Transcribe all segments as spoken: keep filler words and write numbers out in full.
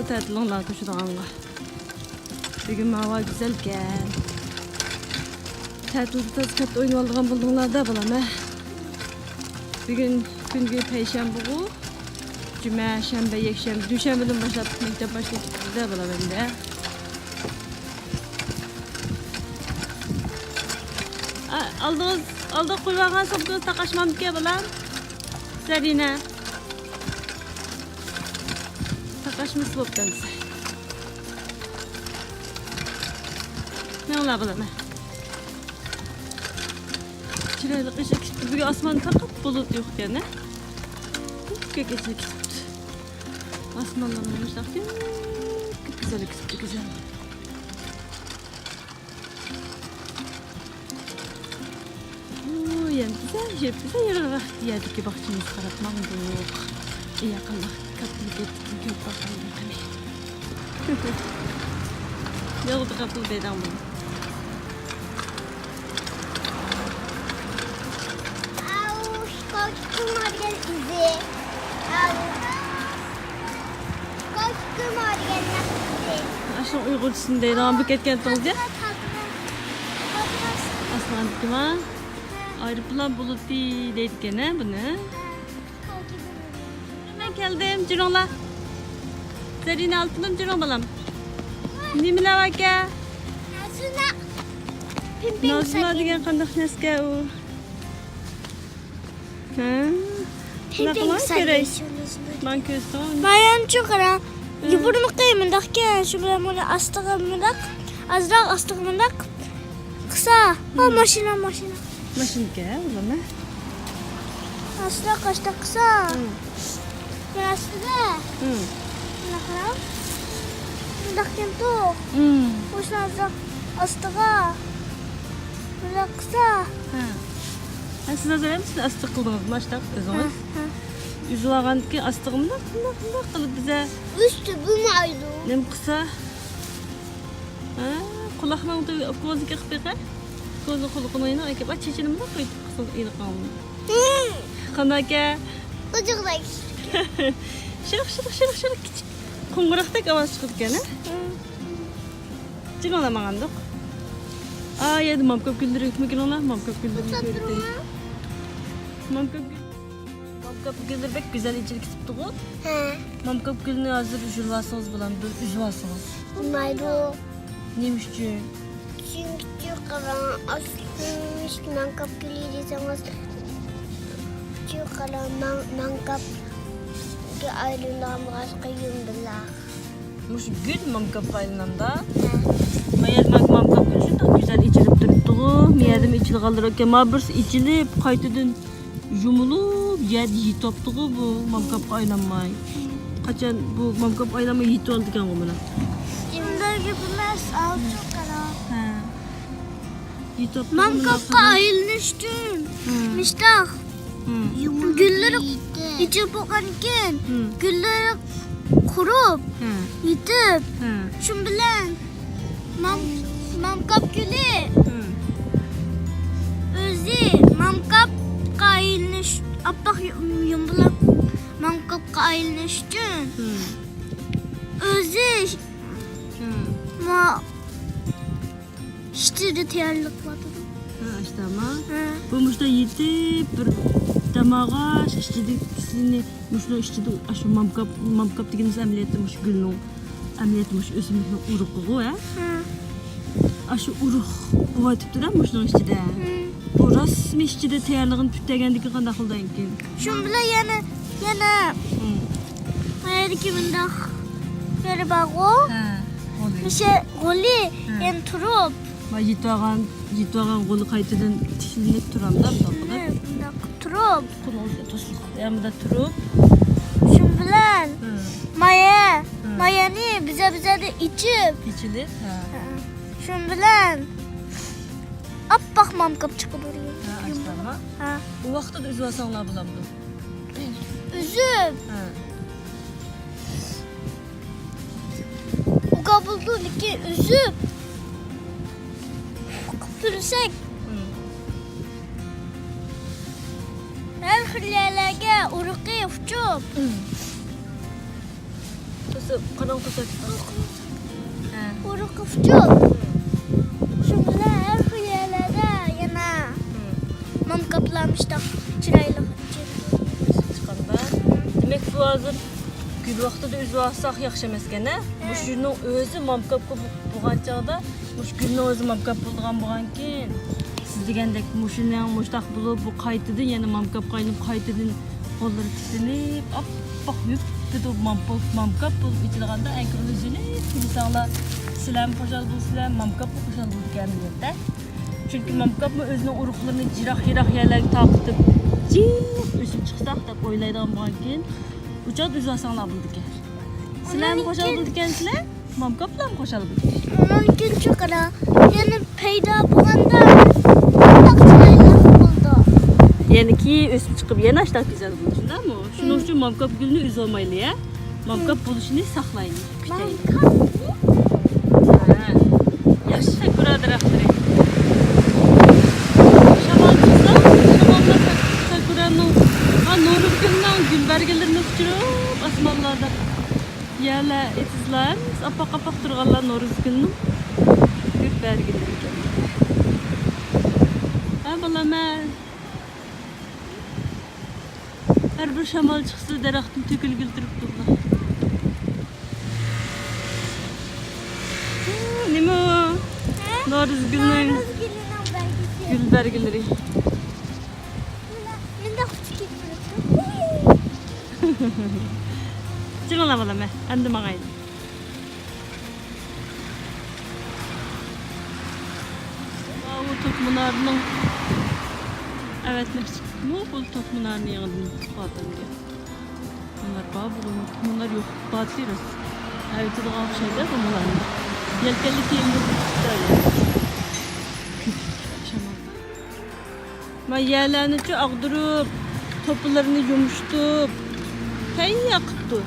تەتىلىڭلار توشىدىغانغا. بۈگۈن ھاۋا گۈزەلكەن. تەتىلدە تازا كاتتا ئوينىۋالىدىغان بولدۇڭلار-دە، بالام، ھە؟ بۈگۈن كۈنگە پەيشەنبىغۇ. جۈمە، شەنبە، يەكشەنبە، دۈشەنبىدىن باشلاپ مەكتەپ باشلىنىپ كېتىدۇ-دە، بالام، ئەمدى. ئا، ئالدىڭىز، ئالدىغا قويۇۋالغان سومكىڭىز تاقاشمامدىكەن، بالام؟ زەرىنە. تاقاشمىسى بوپتۇ ئەمسە. مېڭىڭلار، بالام، مەن. چىرايلىق ئېچىلىپ كېتىپتۇ. بۈگۈن ئاسمان پەقەت بۇلۇت يوقكەن، ھە؟ كۆك ئېچىلىپ كېتىپتۇ. ئاسمانلارمۇ مۇشۇنداق كۆك گۈزەل كېتىپتۇ، گۈزەل. ئۇ، يەنە بىزە، يەنە بىزە يېرىراق يەردىكى باغچىمىزغا قاراپ ماڭدۇق. يېقىندا كاتتىلىك كۆپ باقايلى قېنى. يولدا قاپتۇ دەيدىغان بولدۇم. ئاۋۇ، كوچكىما دېگەن ئىزى. ئاۋۇ. كوچكىما دېگەن ئىزى. ئاشۇنىڭ ئۇيغۇرچىسىنى دەيدىغان بولۇپ كەتكەنتىڭىز يا؟ ئاسماندىكىما؟ ئايروپىلان بۇلۇتى دەيدىكەن ھە بۇنى. مەن كەلدىم، جۈرۈڭلار. زەرىنە، ئالتىنىم، جۈرۈڭ بالام. نېمىلەر باركەن؟ نازۇنا. پىم پىم نازۇنا دېگەن قانداق نەرسىكەن ئۇ؟ ھە؟ پىم پىم كۆرەي. ماڭا كۆرسىتىڭ. مايانچۇ قارا. ھە. يوپۇرمىقى مۇنداقكەن، شۇ بىلەن بۇنى ئاستىغا مۇنداق، ئازراق ئاستىغا مۇنداق قىسا. ھە، ماشىنا، ماشىنا. ماشىنىكى، ھە، بۇلارمۇ؟ ئاستىدا قاشتا قىسا. ھىم. بىر ئاستىدا. ھىم. مۇنداق قاراڭ. مۇنداق كەمتۇ. ھىم. مۇشۇ ئاستىغا. مۇنداق قىسا. ھە. ھە، سىز ھازىر ھەممىسىنى ئاستا قىلدىڭىزمۇ، ئاشتاق ئۆزىڭىز؟ ھە، ھە. ئۈزۈۋالغاندىن كېيىن ئاستا قىلىپ، مۇنداق، مۇنداق قىلىپ بىزە. ئۈستى بولمايدۇ. نېمە قىلسا؟ ھە، قۇلاقنىڭ تۈۋى كوزىكى قىلىپ بېقە. كوزا قۇلىقىنىڭ يېنىغا ئەكەپ، ئاچ چېچىنى مۇنداق قويۇپ قىلسىڭىز ئېنىقىڭ. ھىم. قانداق ئەكە؟ قىزىقراق. شىرىق، شىرىق، شىرىق، شىرىق، كىچىك. قوڭغۇراقتەك ئاۋاز چىقىدىكەن، ھە؟ ھىم. جېنىڭلار ماڭاندۇق. ئا، يەردە مامكاپ گۈللىرى يوقمۇ، كېلىڭلار، مامكاپ گۈللىرىنى كۆرۈتەي. مامكاپ گۈل-، مامكاپ گۈللىرى بەك گۈزەل ئېچىلىپ كېتىپتىغۇ. ھە. مامكاپ گۈلنى ھازىر يۇلۇۋالسىڭىز بولامدۇ، ئۈزۈۋالسىڭىز. بولمايدۇ. نېمە ئۈچۈن؟ چۈنكى قاراڭ، ئاستىدىن مامكاپ گۈلى دېسىڭىز، چۈ قاراڭ، ماڭ-، مامكاپقا ئايلىنىدىغان بولغاچقا يۇمىلاق. مۇشۇ گۈل مامكاپقا ئايلىنامدا؟ ھە. ما يەردە مام-، مامكاپ گۈل شۇنداق گۈزەل ئېچىلىپ تۇرۇپتىغۇ. ما يەردىمۇ ئېچىلغانلىرى ئىكەن. ما بىرسى ئېچىلىپ، قايتىدىن يۇمۇلۇپ، يەردە يېتىۋاپتىغۇ بۇ مامكاپقا ئايلانماي. قاچان بۇ مامكاپقا ئايلانماي يېتىۋالىدىكەنغۇ مانا. ئۇنداق گەپ ئەمەس، ئالچۇق قاراڭ. ھە. يېتىۋاپتىغۇ مامكاپقا ئايلىنىش ئۈچۈن ھە. مۇشتاق. ھە. گۈللىرى ئېچىلىپ بولغاندىن كېيىن ھە. گۈللىرى قۇرۇپ، ھە. يېتىپ، ھە. شۇ بىلەن مام-، مامكاپ گۈلى ھە. ئۆزى مامكاپقا ئايلىنىش، ئاپئاق يۇ-، يۇمىلاق مامكاپقا ئايلىنىش ئۈچۈن ھە. ئۆزى ھە. ما-، ئىچىدە تەييارلىق قىلىۋاتىدۇ. ھە، ئاشتاما. ھە. بۇ مۇشۇنداق يېتىپ، بىر دەم ئالغاچ، ئىچىدىكىسىنى، مۇشۇنىڭ ئىچىدە، ئاشۇ مامكاپ، مامكاپ دېگىنىمىز ئەمەلىيەتتە مۇشۇ گۈلنىڭ، ئەمەلىيەتتە مۇشۇ ئۆسۈملۈكنىڭ ئۇرۇقىغۇ، ھە؟ ھە. ئاشۇ ئۇرۇق بولۇۋاتىپتۇ-دە مۇشۇنىڭ ئىچىدە. ھە. بۇ راستمۇ ئىچىدە تەييارلىقىنى پۈتتۈرگەندىن كېيىن قانداق بولىدىكىن؟ شۇنىڭ بىلەن يەنە، يەنە ھە. ما يەردىكى مۇنداق يېرى بارغۇ. ھە، غولى. مۇشۇ غولى ھە. يەنە تۇرۇپ. ما يېتىۋالغان، يېتىۋالغان غولى قايتىدىن تىكلىنىپ تۇرامدا، مۇنداق قىلىپ. مۇنداق تۇرۇپ. قولىڭىزنى توسۇپ، يا مۇنداق تۇرۇپ. شۇ بىلەن ھە. مايە، ھە. مايەنى بىزە-بىزەدە ئېچىپ. ئېچىلىپ، ھە. ھە. شۇ بىلەن ئاپئاق مامكاپ چىقىدۇ. ھە، ئاشۇنداقمۇ؟ ھە. بۇ ۋاقىتتا ئۈزۈۋالساڭلار بولامدۇ؟ ئۈزۈپ. ھە. ئۇكا بولىدۇ، لېكىن ئۈزۈپ. قىپتۇرساق. ھە. ھەر خىل يەرلەرگە ئۇرۇقى ئۇچۇپ. ھە. قاراڭغۇ قوساق. ھە. ئۇرۇق قوپچۇق. شۇ بىلەن ھەر خىل يەرلەردە يەنە مامكاپلار مۇشتاق چىرايلىق چىققاندا. دېمەك، بۇ ھازىر گۈل ۋاقتىدا ئۈزۈۋالساق ياخشى ئەمەسكەن، ھە؟ ھە. مۇشۇنىڭ ئۆزى مامكاپ بولغان چاغدا، مۇشۇ گۈلنىڭ ئۆزى مامكاپ بولىدىغان بولغانكىن، سىز دېگەندەك مۇشۇنىڭ مۇشتاق بولۇپ، بۇ قايتىدىن يەنە مامكاپ قاينىپ، قايتىدىن قوللىرى تىتىلىپ، ئاپئاق يۇپپىدۇ مامكاپ، مامكاپ بولۇپ ئېچىلغاندا، ئەنكىرىنى يۈزىنى تۇرساڭلار، سىلەرمۇ خۇشال بولىسىلەر، مامكاپمۇ خۇشال بولىدىكەن، ئەمەلىيەتتە. چۈنكى مامكاپمۇ ئۆزىنىڭ ئۇرۇقلىرىنى يىراق-يىراق يەرلەرگە تارقىتىپ، جىق ئۆسۈپ چىقساق دەپ ئويلايدىغان بولغانكىن، ئۇ چاغدا ئۈزۈۋالساڭلار بولىدىكەن. سىلەرمۇ خۇشال بولىدىكەنسىلەر، مامكاپلارمۇ خۇشال بولىدىكەن. ئۇنىڭ كۈنى چوقۇرا يەنە پەيدا بولغاندا، شۇنداق چىرايلىق بولىدۇ. يەنە كېيىن ئۆسۈپ چىقىپ، يەنە ئاشتاق گۈزەل بولىدۇ، شۇنداقمۇ؟ شۇنىڭ ئۈچۈن مامكاپ گۈلنى ئۈزۈۋالمايلى، ھە؟ مامكاپ بولۇشىنى ساقلايلى، كۈتەيلى. ھە. ياخشى ساكۇرا دەرەخلىرى. شامال چىقسا، شامالدا ساك-، ساكۇرانىڭ، ھە، نورۇزگۈلنىڭ گۈل بەرگىلىرىنى ئۇچۇرۇپ ئاسمانلاردا. يەرلەر ئېتىزلار، ئاپئاق-ئاپئاق تۇرغانلار نورۇزگۈلنىڭ گۈل بەرگىلىرى ئىكەن. ھە، بالام، ھە. ھەر بىر شامال چىقسا، دەرەختىن تۆكۈلگىلى تۇرۇپتۇ. نېمە ئۇ؟ ھە؟ نورۇزگۈلنىڭ، نورۇزگۈلنىڭ بەرگىسى. گۈل بەرگىلىرى. مۇنداق، مۇنداق ئۇچۇپ كېتىپ تۇرۇپتۇ. جىڭلا بالام، ئەمدى ماڭايلى. ئاۋۇ توك مۇنارنىڭ ئەۋەتمەكچىمۇ، بۇ توك مۇنارنى يېڭىدىن تىقىۋاتامدۇ. مۇنار بار بولغىنى، مۇنار يوق باتى راست. ئەۋېتىدىغان ئوخشايدۇ بۇ مۇنارنى. يەلكەنلىك كىيىمدە تۇتۇپتۇ. شامال. ما يەرلەرنىچۇ ئاغدۇرۇپ، توپىلىرىنى يۇمشىتىپ، تەييار قىپتۇ.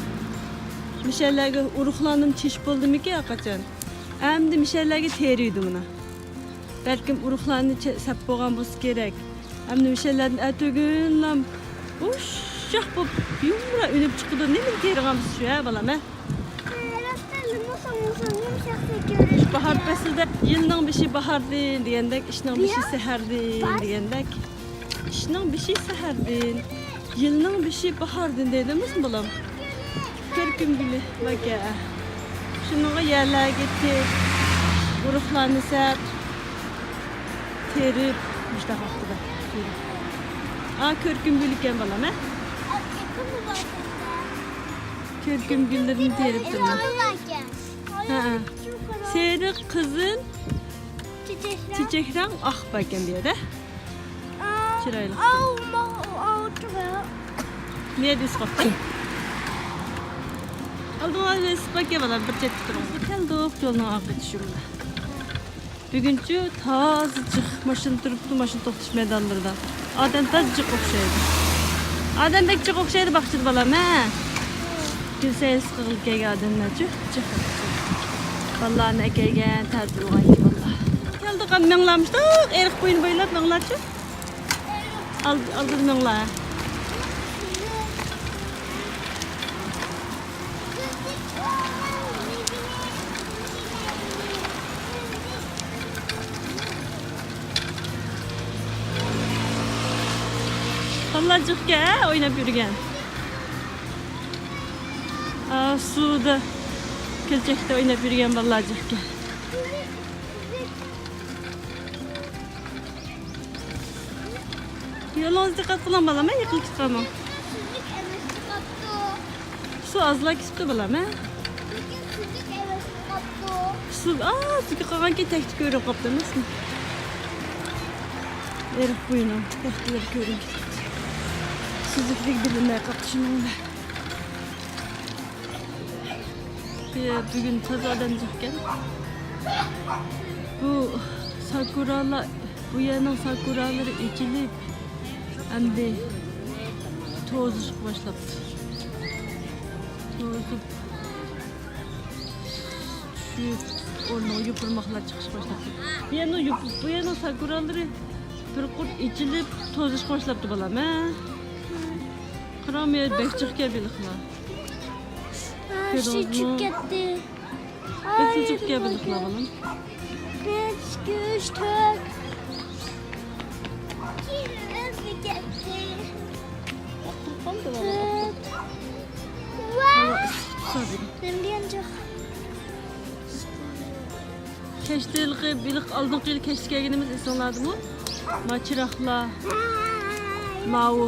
مىشەلەرگە ئۇرۇقلارنىمۇ چېچىپ بولدىمىكىن ھەرقاچان؟ ئەمدى مىشەلەرگە تېرىيدۇ مانا. بەلكىم ئۇرۇقلارنى چە-، سەپ بولغان بولسا كېرەك. ئەمدى مىشەلەردىن ئەتىگۈنلام ئۇششاق بولۇپ يۇمرا ئۈنۈپ چىقىدۇ. نېمىنى تېرىغان بولسا شۇ، ھە، بالام، ھە؟ باھار پەسلىدە يىلنىڭ بېشى باھاردىن دېگەندەك، ئىشنىڭ بېشى سەھەردىن دېگەندەك، ئىشنىڭ بېشى سەھەردىن، يىلنىڭ بېشى باھاردىن دەيدۇ ئەمەسمۇ، بالام؟ كۆركۈم گۈلى باركەن. شۇنىڭغا يەرلەرگە تېرىپ، ئۇرۇقلارنى سەپ، تېرىپ، مۇشۇنداق ۋاقتىدا تېرىپ. ئا، كۆركۈم گۈلى ئىكەن، بالام، ھە؟ كۆركۈم گۈللىرىنى تېرىپ تۇرىمەن. ھە، ھە. سېرىق، قىزىل، چېچەكرەڭ، ئاق باركەن بۇ يەردە. چىرايلىق. نېدە ئۈز قاپتۇ؟ ئالدىڭلار ئۈز قاپتۇ، بالام، بىر چەتتە تۇرۇڭ. كەلدۇق، يولنىڭ ئارقا تۇشۇمدا. بۈگۈنچۇ تازا جىق ماشىنا تۇرۇپتۇ، ماشىنا توختىتىش مەيدانلىرىدا. ئادەم تازا جىق ئوخشايدۇ. ئادەم بەك جىق ئوخشايدۇ باغچىدا، بالام، ھە؟ گۈل سەيلىسى قىلغىلى كەلگەن ئادەملەرچۇ، جىق ئوخشايدۇ. بالىلارنى ئەكەلگەن، تەتۈر بولغان ئىكەن بالىلار. كەلدۇق، مېڭىڭلار مۇشۇنداق ئېرىق بويىنى بويلاپ مېڭىڭلارچۇ. ئالدى، ئالدىدا مېڭىڭلار. بالىلار جىقكەن، ھە، ئويناپ يۈرگەن. ئا، سۇدا، كۆلچەكتە ئويناپ يۈرگەن بالىلار جىقكەن. يولىڭىزغا دىققەت قىلىڭ، بالام، ھە، يىقىلىپ كېتىپ قالماڭ. سۇ ئازلا كېتىپتۇ، بالام، ھە؟ سۇ ئازلا كېتىپ قالغانكىن تەكتە كۆرۈنۈپ قاپتۇ ئەمەسمۇ؟ ئېرىق بويىنىڭ تەكتىلىرى كۆرۈنۈپ كېتىپتۇ. سۈزۈكلۈكى بىلىنمەي قاپتۇ شۇنىڭ بىلەن. بۈگۈن تازا ئادەم جىقكەن. بۇ ساكۇرالار، بۇ يەرنىڭ ساكۇرالىرى ئېچىلىپ، ئەمدى توزۇشقا باشلاپتۇ. توزۇپ، چۈشۈپ، ئورنىغا يوپۇرماقلار چىقىشقا باشلاپتۇ. بۇ يەرنىڭ يوپ-، بۇ يەرنىڭ ساكۇرالىرى بىر قۇر ئېچىلىپ، توزۇشقا باشلاپتۇ، بالام، ھە؟ قاراڭ، بۇ يەر بەك جىقكەن بېلىقلار. كۆردىڭىزمۇ؟ چۈشۈپ كەتتى. بىر ئاي، تىل چۈشۈپ كەتتى، بالام. بىر، ئىككى، ئۈچ، تۆت. ئۆتۈپ كەتتى. تۆت. ۋاي! نېمە دېگەن جىق. كەچتە ھېلىقى، ھېلىقى ئالدىنقى يىلى كەچتە كەلگىنىمىز ئېسىڭلاردىمۇ؟ ما چىراغلار، ماۋۇ،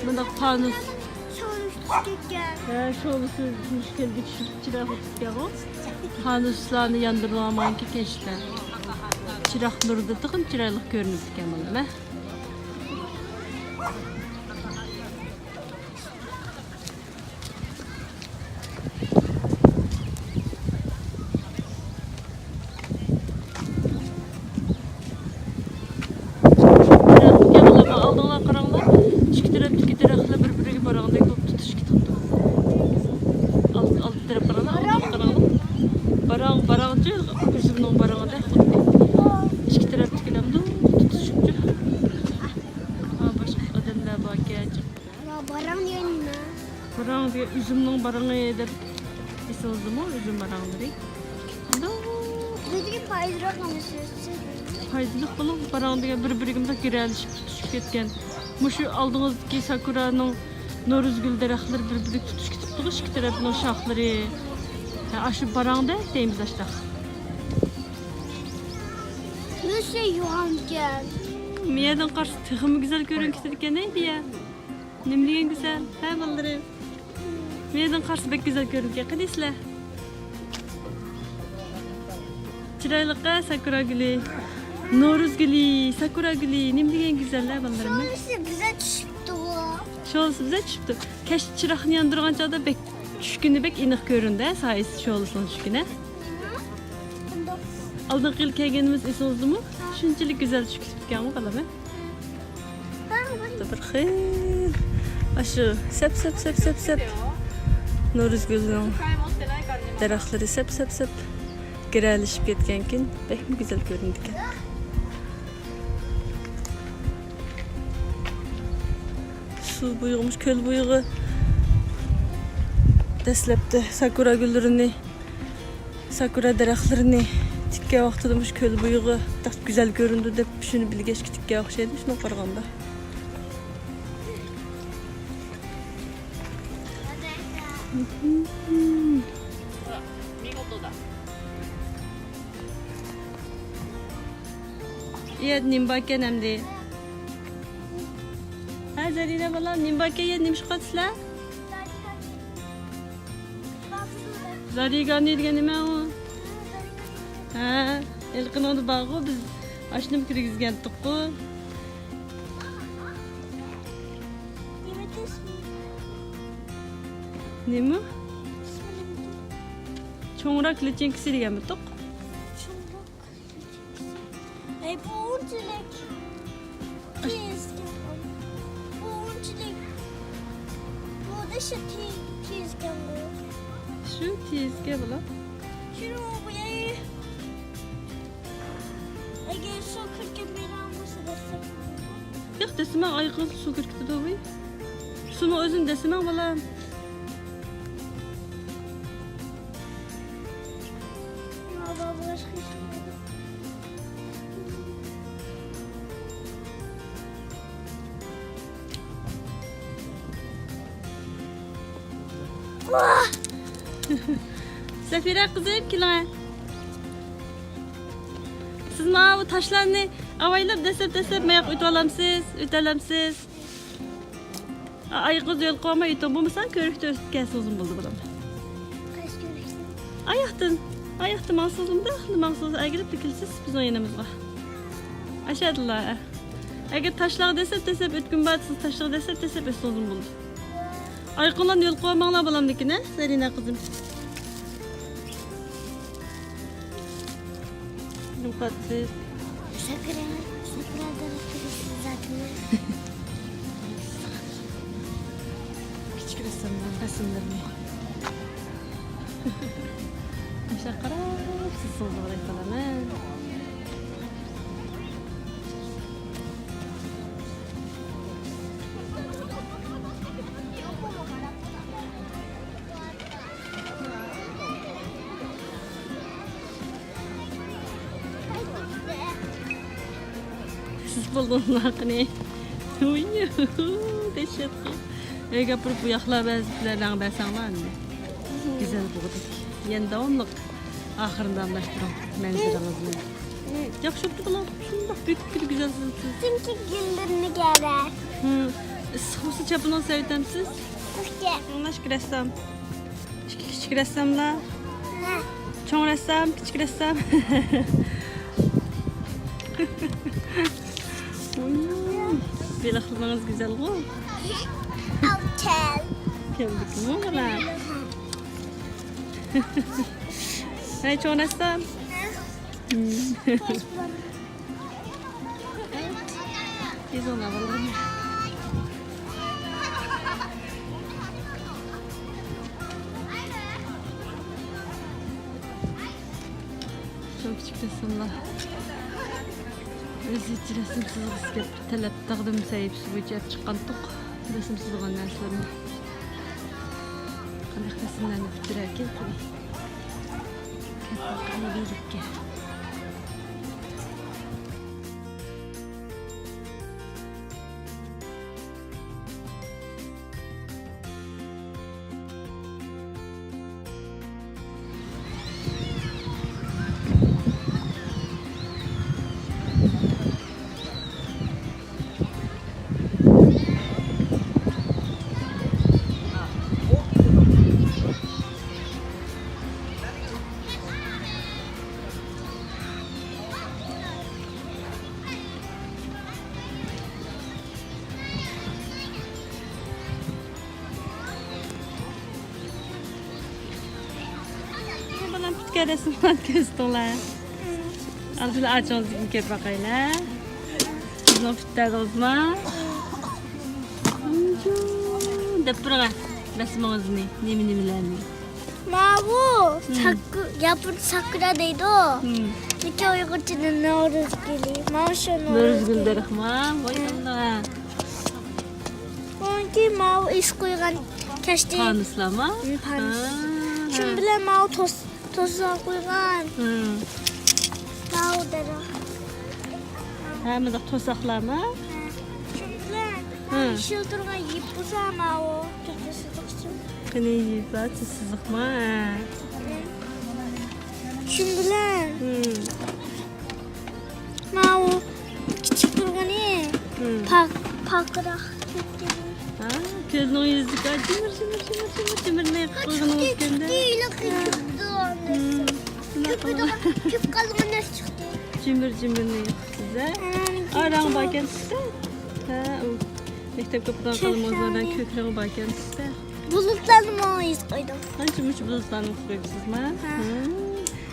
مۇنداق پانۇس. ھە، شولىسى مۇشۇ كەلگە چۈشۈپ، چىراغ ئۆتۈپ كەلغۇ. پانۇسلارنى ياندۇرۇۋالمايكى كەچتە. چىراغ نۇرىدا تېخىمۇ چىرايلىق كۆرۈنۈپ كەلگەن، ھە. ئالدىڭلار قاراڭلار، ئىككى تەرەپتىكى دەرەخلەر بىر-بىرىگە باراڭدەك بولۇپ تۇتۇشۇپ كېتىپتۇ. ئالدى، ئالدى تەرەپ قاراڭلار، ئالدىغا قاراڭلار. باراڭ، باراڭچۇ، ئۈزۈمنىڭ باراڭىدەك خۇددى. ئىككى تەرەپتىكىلەر مۇنداق تۇتۇشۇپچۇ. ھا، باشقا ئادەملەر باركەن. باراڭ دېگەن نېمە؟ باراڭ دېگەن ئۈزۈمنىڭ باراڭى دەپ ئېسىڭىزدىمۇ؟ ئۈزۈم باراڭلىرى. بىزگە پايدىلىق نېمىسى؟ پايدىلىق بولۇپ، باراڭ دېگەن بىر-بىرىگە مۇنداق گىرەلىشىپ تۇتۇشۇپ كەتكەن. مۇشۇ ئالدىڭىزدىكى ساكۇرانىڭ نورۇز گۈل دەرەخلىرى بىر-بىرىگە تۇتۇشۇپ كېتىپتىغۇ، ئىككى تەرەپنىڭ شاخلىرى. ھە، ئاشۇ باراڭدەك دەيمىز ئاشتاق. مۇشۇ يوغانكەن. مۇ يەردىن قارىسا تېخىمۇ گۈزەل كۆرۈنۈپ كېتىدىكەن، ھەي، بىيە. نېمە دېگەن گۈزەل، ھە، بالىلىرىم؟ مۇ يەردىن قارىسا بەك گۈزەل كۆرۈنىدىكەن، قېنى سىلەر؟ چىرايلىق، ھە، ساكۇرا گۈلى. نورۇز گۈلى، ساكۇرا گۈلى، نېمە دېگەن گۈزەل، ھە، بالىلىرىم؟ شولىسى بىزە چۈشۈپتۇ. شولىسى بىزە چۈشۈپتۇ. كەچتە چىراغنى ياندۇرغان چاغدا بەك چۈشكىنى بەك ئېنىق كۆرۈندى، ھە، سايىسى، شولىسىنىڭ چۈشكىنى. ئالدىنقى يىل كەلگىنىمىز ئېسىڭىزدىمۇ؟ شۇنچىلىك گۈزەل چۈشۈپ كېتىپتىكەنغۇ، بالام، ھە؟ بىر خىل ئاشۇ سەپ، سەپ، سەپ، سەپ، سەپ. نورۇز گۈلىنىڭ دەرەخلىرى سەپ، سەپ، سەپ. گىرەلىشىپ كەتكەنكىن بەكمۇ گۈزەل كۆرۈنىدىكەن. سۇ بويىغىمۇ، كۆل بويىغا دەسلەپتە ساكۇرا گۈللىرىنى، ساكۇرا دەرەخلىرىنى تىككەن ۋاقتىدا مۇشۇ كۆل بويىغا بەك گۈزەل كۆرۈنىدۇ دەپ شۇنى بىلگەچكە تىككەن ئوخشايدۇ، شۇنىڭغا قارىغاندا. يەردە نېمە باركەن ئەمدى؟ ھە، زەرىنە بالام، نېمە باركەن يەردە، نېمە ئىش قىلىۋاتىسىلەر؟ زارىگانى دېگەن نېمە ئۇ؟ ھە، ھېلىقىنىڭدا بارغۇ، بىز ئاشۇنىمۇ كىرگۈزگەنتۇققۇ. نېمە؟ چوڭراق لىچىنكىسى دېگەنمىتۇق؟ ئەي، بۇ ئۇنچىلىك تېزكەن. بۇ ئۇنچىلىك. بۇ دېشى تېز، تېزكەن بۇ. شۇ تېزكەن بۇلار. شۇنىڭ بۇ، ئەي. ئەگەر سۇ كىرگەن بىنام بولسا دەسسەم. ياق، دەسسىمەڭ، ئايىقىڭىزغا سۇ كىرىپ كېتىدۇ بۇ. سۇنىڭ ئۆزىنى دەسسىمەڭ، بالام. سەفىرە قىزىم، كېلىڭە. سىز ماۋۇ تاشلارنى ئاۋايلاپ دەسسەپ، دەسسەپ ماياققا ئۆتۈۋالامسىز؟ ئۆتەلەمسىز؟ ئايىقىڭىزنى يول قويماي ئۆتۈڭ، بولمىسا كۆۋرۈكتە ئۆتۈپ كەلسىڭىزمۇ بولىدۇ، بالام. قايسى كۆۋرۈكتە؟ ئاياقتىن. ئاياقتىن ماڭسىڭىزمۇ، ماڭسىڭىز، ئەگىلىپ كېلىسىز بىزنىڭ يېنىمىزغا. ئاشۇ يەردىلا. ئەگەر تاشلارغا دەسسەپ، دەسسەپ ئۆتكۈم بار دېسىڭىز، تاشلارغا دەسسەپ، دەسسەپ ئۆتسىڭىزمۇ بولىدۇ. ئايىقىڭلارنى يول قويماڭلار، بالامدىكىنى، زەرىنە قىزىم. يوقاتسىز. ساكرا، ساكرا دەرەخ تېگىسى زاتىنى. كىچىك رەسساملار رەسىملىرىنى. ئاشۇ قاراپ سىز سوزۇۋالاي قالىمەن. بولدۇڭلار قېنى. ۋۇييۇ، دەھشەت. ئۆيگە ئاپىرىپ بۇ ياقلار بەزىلەر رەڭ بەرسەڭلار ئەمدى. گۈزەل بولغۇدەك. يەنە داۋاملىق ئاخىرىنى داۋاملاشتۇرۇڭ مەنزىرىڭىزنى. ياخشى بوپتۇ بالام. شۇنداق بۆكۈپ كېتىپ گۈزەل سىزىڭ. چۈنكى گۈللىرىنى كېرەك. ھىم. ئىسسىق بولسا چاپىنىڭ سەۋىتەمسىز؟ ئوكەي. ئاڭلاشقا رەسسام. ئىككى كىچىك رەسساملار. ھە. چوڭ رەسسام، كىچىك رەسسام. بېلىقلىرىڭىز گۈزەلغۇ. ئاۋ، كەل. كەلدىكمۇ بۇلار؟ ھەي، چوڭ رەسسام. ھە. ھىم. تېز ئوينا بالىلىرىم. شۇ كىچىك رەسساملار. ئۆزىچە رەسىم سىزغۇسى كەپ، تەلەپ تەقدىم سەھىپىسى بويىچە ئەپ چىققانتۇق. رەسىم سىزغان نەرسىلىرىنى. قانداق رەسىملەرنى پۈتتۈرەركەن؟ كەپ باقايلى بىرلىككە. بالام، پۈتكەن رەسىملەرنى كۆرسىتىڭلار. ئالدىدا ئاچىڭىزنى كۆرۈپ باقايلى. سىزنىڭ پۈتتۈردىڭىزمۇ؟ دەپ بېرىڭە رەسىمىڭىزنى، نېمە-نېمىلەرنى. ماۋۇ، ھىم. ساكۇ-، ياپون ساكۇرا دەيدۇ. ھىم. لېكىن ئۇيغۇرچىدا نورۇز گۈلى. ماۋۇ شۇ نورۇز نورۇز گۈلى گۈلى. دەرەخ ما؟ ۋاي، ھىم. ئاللا. بۇنىڭكى ماۋۇ ئىس قويغان كەشتى. پانۇسلارمۇ؟ ھىم، پانۇس. ھا، شۇنىڭ ھا. بىلەن ماۋۇ توس-، توساق قويغان. ھىم. ماۋۇ دەرەخ. ھە، مۇنداق توساقلارمۇ؟ ھە. شۇنىڭ بىلەن ھە. يېشىل تۇرغان يىپ بولسا ماۋۇ تۆپە سىزىق ئۈچۈن. قېنى يىپ بار، سىزىقمۇ؟ ھە. شۇنىڭ بىلەن ھىم. ماۋۇ كىچىك تۇرغىنى ھىم. پاك-، پاكراق كەتكەن. ھا، كۆزنىڭ يۈزىدىكى جىمىر، جىمىر، جىمىر، جىمىر، جىمىرنى قويغىنىڭىز كەمدە. ھىم. كۆپ قالغان نەرسە چىقتى. جىمىر، جىمىرنى يىقىپسىز، ھە؟ ئا، رەڭ باركەن تۈستە. ھە، ئۇ مەكتەپكە ئاپىرىدىغان قەلىمىڭىزنىڭ رەڭ، كۆك رەڭ باركەن تۈستە. بۇلۇتلارنى ماڭا يېزىپ قويدۇم. ئانچە مۇنچە بۇلۇتلارنى قويۇپسىزما؟ ھە. ھە.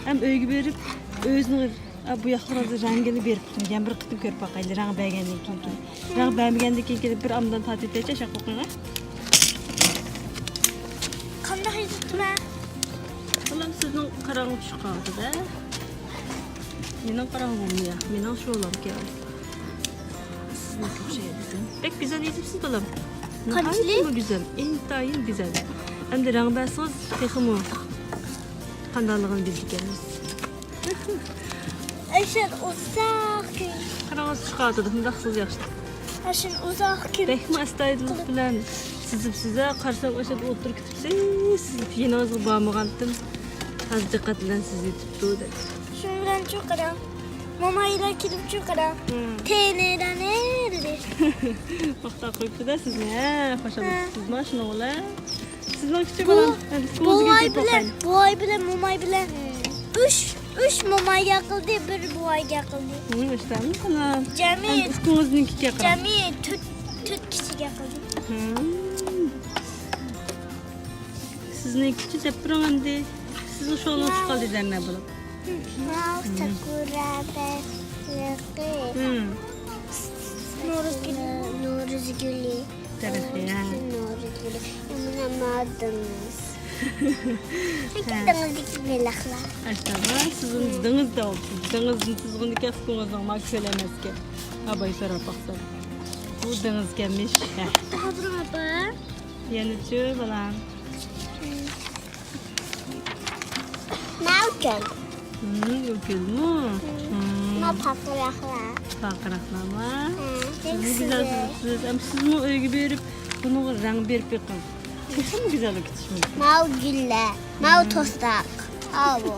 ھەم ئۆيگە بېرىپ ئۆزىنىڭ، ئا، بۇ ياقلىرىڭىزنىڭ رەڭگىنى بېرىپ تۇرۇڭ. يەنە بىر قېتىم كۆرۈپ باقايلى، رەڭ بەرگەندىن كېيىن. رەڭ بەرمىگەندىن كېيىن كېلىپ بىر ئامدان تارتىپ بەرچە، شاق قوقۇڭا. قانداق يېزىپتىمەن؟ بالام، سىزنىڭ قاراڭغۇ چۈشۈپ قالدى-دە. مېنىڭ قاراڭغۇم يا، مېنىڭ شولام كەل. سىزنىڭكى ئوخشايدىكەن. بەك گۈزەل يېزىپسىز، بالام. قانچىلىك؟ ناھايىتىمۇ گۈزەل، ئىنتايىن گۈزەل. ئەمدى رەڭ بەرسىڭىز تېخىمۇ قانداقلىقىنى بىلىدىكەنمىز. ئاشۇ ئۇزاق كۈن. قاراڭغۇ چۈشۈپ قالدى، مۇنداق قىلسىڭىز ياخشى. ئاشۇ ئۇزاق كۈن. بەكمۇ ئەستايىدىللىق بىلەن سىزىپسىز-ھە، قارىسام ئاشۇ ئولتۇرۇپ كېتىپسىز، سىز يېنىڭىزغا بارمىغانتىم. ھازىر دىققەت بىلەن سىزىۋېتىپتۇ دەپ. شۇنىڭ بىلەن چۇ قاراڭ. مومايلار كېلىپ چۇ قاراڭ. ھىم. تېنىدانى دېدى. ماختاپ قويۇپتۇ-دە سىزنى، ھە، خۇشال ھە. ئېتىپسىزما شۇنىڭ بىلەن؟ سىزنىڭ كىچىك بۇ، بالام، ھە، بىز بوۋاي بىلەن، بوۋاي بىلەن موماي بىلەن ئۈچ، ئۈچ مومايغا قىلدى، بىر بوۋايغا قىلدى. ھىم، ئىشتامۇ قىلام. جەمئىي، ھەم ئۇكىڭىزنىڭكىگە قىلام. جەمئىي تۆت، تۆت كىشىگە قىلدى. ھىم. سىزنىڭكىچە دەپ بېرىڭ ئەمدى. سىزنىڭ شولىڭىز چىقالدى دەمە بولۇپ. ماۋۇ ساكۇرا دەرىخى. ھىم. نورۇز گۈلى. نورۇز گۈلى. دەرەخ، يا. نورۇز گۈلى. مانا دېڭىز. ھە. دېڭىزدىكى بېلىقلار. ئاشتاغا، سىزنى دېڭىز دەۋاپسىز. دېڭىزنى سىزغىنىكەن، ئۇكىڭىزنىڭ ما كۆل ئەمەسكەن. ئاباي سوراپ باقسام. بۇ دېڭىزكەنمىش. ھە. ھازىر ئاپا. يەنىچۇ، بالام؟ ماۋۇ كۆل. ھىم، بۇ كۆلمۇ؟ ھىم. پارقىراقلار. پارقىراقلارمۇ؟ ھە، سىزمۇ گۈزەل سىزىپسىز. ئەمما سىزمۇ ئۆيگە بېرىپ، بۇنىڭغا رەڭ بېرىپ بېقىڭ. تېخىمۇ گۈزەللىك كۈتۈشمىز. ماۋۇ گۈللەر، ماۋۇ توسراق. ئاۋۇ.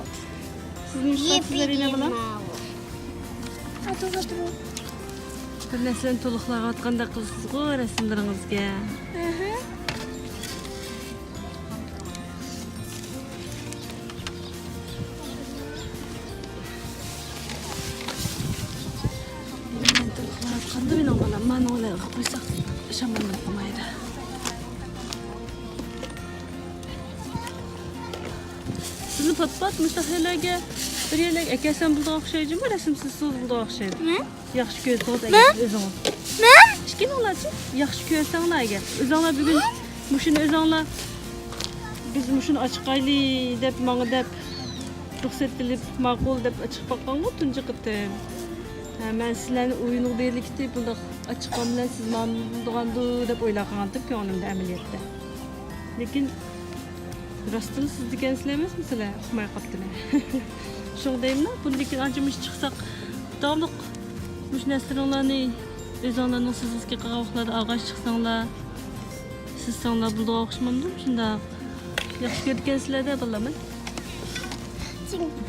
سىزنىڭ يېپيېشىل ماۋۇ. بىر نەرسىلەرنى تولۇقلاۋاتقاندەك قىلىسىزغۇ رەسىملىرىڭىزگە. ئەھە. قانداق مېنىڭ بالام، مانا ئۇلارغا قويساق شاماللاپ قويمايدۇ. سىزنى پات-پات مۇشۇنداق يەرلەرگە، بىر يەرلەرگە ئەكەلسەم بولىدىغان ئوخشايدۇ جۇمۇ، رەسىم سىز بولىدىغان ئوخشايدۇ. مەن؟ ياخشى كۆرسىڭىز ئەگەر ئۆزىڭىز. مەن؟ ئىككىڭلارچۇ؟ ياخشى كۆرسەڭلار ئەگەر. ئۆزۈڭلار بۈگۈن مۇشۇنى ئۆزۈڭلار، بىز مۇشۇنى ئاچىقايلى دەپ، ماڭا دەپ، رۇخسەت ئېلىپ، ماقۇل دەپ ئاچىقىپ باققانغۇ تۇنجى قېتىم. ھە، مەن سىلەرنى ئويۇنغا دېيىلىكتى، بۇنداق ئاچىققان بىلەن سىز مانا بولىدىغاندۇ دەپ ئويلاپ قالغانتىم كۆڭلۈمدە ئەمەلىيەتتە. لېكىن راستتىنلا سىز دېگەنسىلەر ئەمەسمۇ سىلەر؟ ئۇقماي قاپتىمەن. شۇڭا دەيمەن، بۇندىن كېيىن ئانچە-مۇنچە چىقساق، داۋاملىق مۇشۇ نەرسىلىرىڭلارنى ئۆزۈڭلارنىڭ سىزىسكە قىلغان ۋاقىتلاردا ئالغاچ چىقساڭلار، سىزساڭلار بولىدىغان ئوخشىمامدۇ؟ شۇنداق ياخشى كۆرىدىكەنسىلەر-دە، بالىلار، مەن.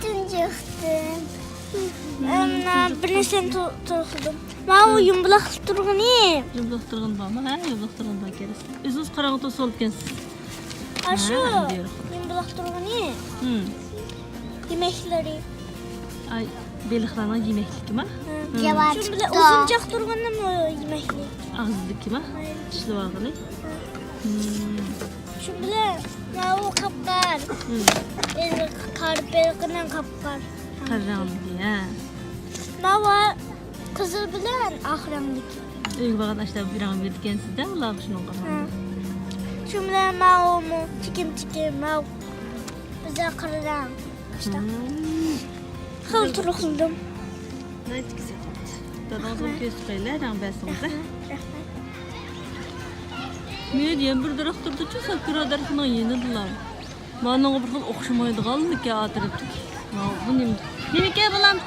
تۇنجۇقتىن. مم، مانا بىر نەرسىنى تو-، تولۇقلىدىم. ماۋۇ يۇمبىلاق تۇرغىنى. يۇمبىلاق تۇرغىنى بارمۇ؟ ھە، يۇمبىلاق تۇرغىنى بار ئىكەن. ئۆزىڭىز قاراڭغۇ، توسۇۋالىدىكەنسىز. ئاشۇ ھە، يۇمبىلاق تۇرغىنى. ھىم. يېمەكلىرى. ئاي، بېلىقلارنىڭ يېمەكلىكىما؟ ھىم. ھىم. شۇ بىلەن ئۇزۇنجاق تۇرغىنىمۇ يېمەكلىك. ئاغزىدىكىما؟ ھە. چىشلىۋالغىنى؟ ھە. ھىم. شۇ بىلەن ماۋۇ قاپقار. ھىم. بېلىق، قارا بېلىقنىڭ قاپقار. قارا رەڭلىكى، ھە. ماۋۇ قىزىل بىلەن ئاق رەڭلىك. ئۆيگە بارغان ئاشلار بىر رەڭ بېرىدىكەنسىز-دە، ئۇلارغا شۇنىڭغا. ھە. شۇ بىلەن ماۋۇمۇ چېكىم-چېكىم، ماۋۇ بىزدە قارا رەڭ. ئاشتا. ھىم. خېلى تولۇقلىدىم. ناھايىتى گۈزەل. دادىڭىزغا كۆرسىتىپ قويايلى، رەڭ بەرسىڭىز. رەھمەت، رەھمەت. مېنى يەنە بىر دەرەخ تۇرىدۇچۇ، ساكۇرا دەرىخىنىڭ يېنىدىلا. مانىڭغا بىر خىل ئوخشىمايدىغانلىكى ئا تەرەپتىكى. ماۋۇ، بۇ نېمە؟ نېمىكەن بالام؟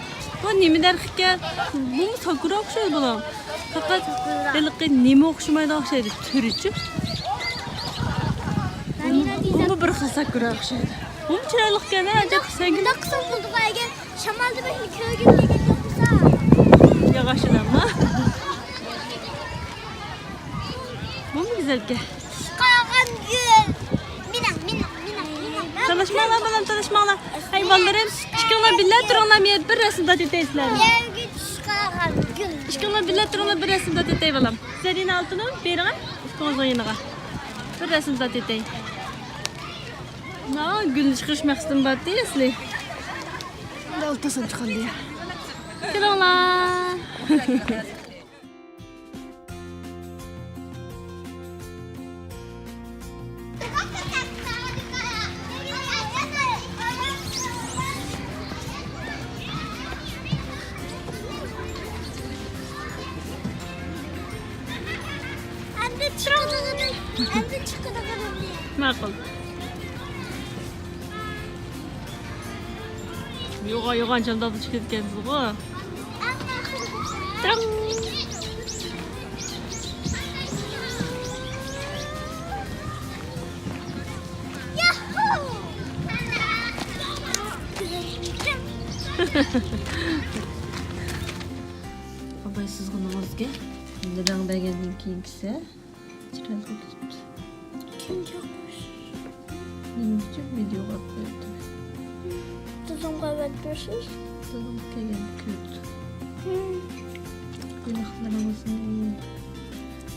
بۇ نېمە دەرىخىكەن؟ بۇمۇ ساكۇرا ئوخشايدۇ بالام. پەقەت ھېلىقى نېمە ئوخشىمايدىغان ئوخشايدۇ، تۈرىچۇ. بۇمۇ، بۇمۇ بىر خىل ساكۇرا ئوخشايدۇ. بۇمۇ چىرايلىقكەن ھە، ئەجەب سەنگىن. مۇنداق قىلسام بولىدىغۇ ئەگەر شامالدا بەكلا كۆرگۈم كەلگەن بولسا. ياغاچ ئادەمما؟ بۇمۇ گۈزەلكەن. قالغان گۈل. مېنىڭ، مېنىڭ، مېنىڭ، مېنىڭ. تالاشماڭلار، بالام، تالاشماڭلار. ھەي، بالىلىرىم، ئىككىڭلار بىللە تۇرۇڭلار، مەن بىر رەسىم تارتىۋېتەي. يەرگە چۈشۈپ قالغان گۈل. ئىككىڭلار بىللە تۇرۇڭلار، بىر رەسىم تارتىۋېتەي، بالام. زەرىنە ئالتۇنۇم، بېرىڭە، ئۇكىڭىزنىڭ يېنىغا. بىر رەسىم تارتىۋېتەي. مانا گۈل چىقىرىش مەقسىتىم بارتى ئەسلى. ئالتە سانچە قالدى. كېلىڭلار. ئەمدى چىقىدىغىنى، ئەمدى چىقىدىغىنى. ماقۇل. يوغان، يوغان چامداقتا چىقىدىكەنسىزغۇ. تاڭ. ئاباي سىزغىنىڭىزگە رەڭ بەرگەندىن كېيىنكىسى. چىرايلىق ئۆتۈپتۇ. كىم چاقىرىش؟ نېمە ئۈچۈن ۋىدېئوغا ئېلىپ بەردىم؟ دادامغا ئەۋەتىپ بېرىسىز؟ دادام كەلگەندە كۆرىدۇ. ھىم. گۇناھلىرىڭىزنى.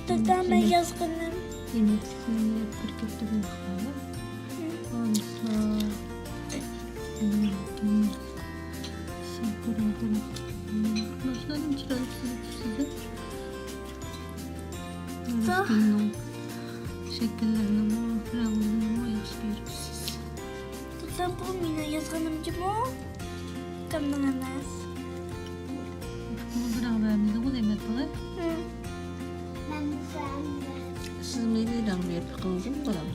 دادا، مەن يازغىنىم. يېمەكلىكنى يەپ بىر كەتتى گۇناھلار. ھىم. ئانىسا. ساكۇرا دەرەخ. ماشىنانىڭ چىرايلىق سۈرۈپ سىزدە. گۈلنىڭ شەكىللىرىنىمۇ، رەڭلىرىنىمۇ ياخشى كۆرۈپسىز. دادام، بۇ مېنىڭ يازغىنىم جۇمۇ. دادامنىڭ ئەمەس. بۇ بىر رەڭ بەرمىدىغۇ دېمەكتىغۇ. ھىم. سىز مېنى رەڭ بېرىپ قىلدىڭ بالام.